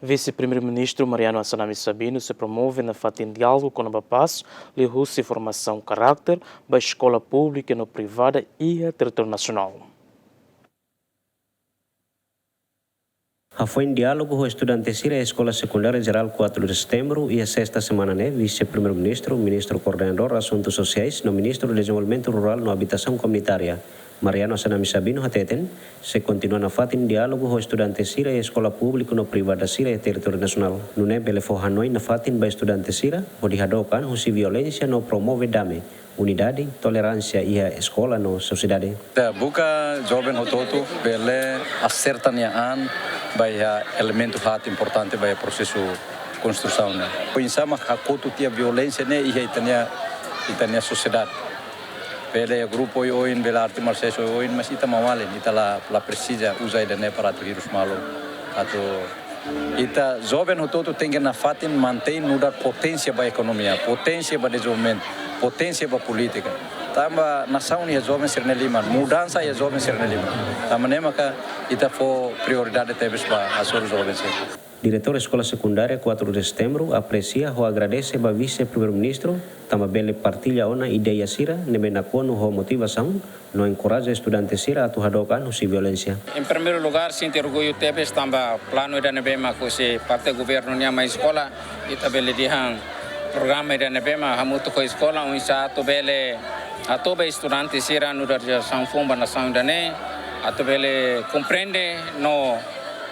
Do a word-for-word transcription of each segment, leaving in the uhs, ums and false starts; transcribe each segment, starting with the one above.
Vise-Primeiru-Ministru Mariano Assanami Sabino sei promove nafatin diálogu kona-ba pás, liuhusi formasaun karakter ba eskola públika no privada iha territóriu nasionál. Hafoin diálogu ho estudante sira Eskola Sekundária Jerál quatro de Setembro iha sesta semana ne'e, Vise-Primeiru-Ministru, Ministru Koordenadór Asuntu Sosiais no Ministru Dezenvolvimentu Rurál no Abitasaun Komunitária, Mariano Assanami Sabino hateten, sei kontinua nafatin diálogu ho estudante sira iha eskola públiku no privada sira iha territóriu nasionál. Nune'e bele fó hanoin nafatin ba estudante sira, hodi hadook an husi violénsia no promove dame, unidade, toleránsia iha eskola no sosiedade. Ita buka joven hotu-hotu bele aserta nia an ba iha elementu haat importante ba iha prosesu konstrusaun ne'e. Oinsá mak hakotu tiha violénsia ne'e iha ita-nia, ita-nia sosiedade. Bele grupu oioin, bele arte marsiais oioin, mas ita mamalen, ita la, la presiza uza ida-ne'e para atu hirus malu. Atu ita joven hotu-hotu tenke nafatin mantein nu'udar poténsia ba ekonomia, poténsia ba dezenvolvimentu, poténsia ba polítika. Tanba nasaun iha joven sira-nia liman, mudansa iha joven sira-nia liman. Tanba ne'e maka ita fó prioridade tebes ba hasoru joven sira. Diretór Eskola Sekundária quatro de Setembro apresia ho agradese ba Vise-Primeiru-Ministru, tanba bele partilla ona ideia sira ne'ebé nakonu ho motivasaun, no enkoraja estudante sira atu hadook an husi violénsia. Em primeiro lugar, sente orgullu tebes tanba planu ida ne'ebé mak husi parte governu nian mai eskola, ita bele dehan programa ida ne'ebé mak hamutuk ho eskola, oinsá atu bele hato'o ba estudante sira nu'udar jerasaun foun ba nasaun ida-ne'e, atu bele komprende no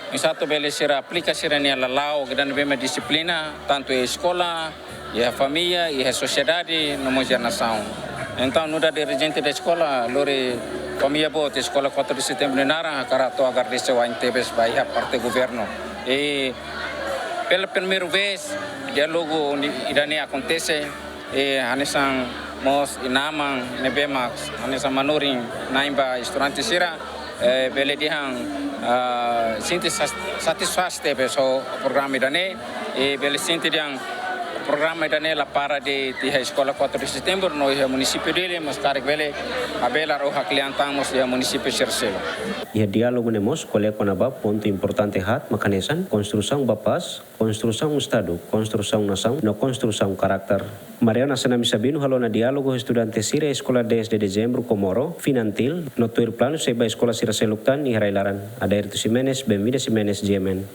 oinsá atu bele sira aplika sira-nia lala'ok ida ne'ebé mak dixiplina, tantu iha eskola, iha família, iha sosiedade, no mós iha nasaun. Entaun, nu'udar dirijente da eskola, lori família boot Eskola quatro de Setembro nia naran, hakarak atu agradese wa'in tebes ba iha parte governu. I pela primeira vez, diálogu uni-, ida-ne'e akontese, i hanesan mós inan-aman ne'ebé mak hanesan manorin-na'in ba estudante sira, eh, bele dehan, ah, sente sas-, satisfás tebes ho programa ida-ne'e, i bele sente dehan programa ida-ne'e la para de'it iha Eskola quatro de Setembro no iha munisípiu Dili, mas karik bele habelar ou haklean tan mós iha munisípiu sira seluk. Iha diálogu ne'e mós ko'alia kona-ba pontu importante haat mak hanesan konstrusaun ba pás, konstrusaun Estadu, konstrusaun nasaun, no konstrusaun karakter. Mariano Assanami Sabino halo ona diálogu ho estudante sira Eskola dez de Dezembro Comoro, Finantil, no tuir planu sei ba eskola sira seluk tan iha rai-laran. Adairto Ximenes, Benvida Ximenes, G M N.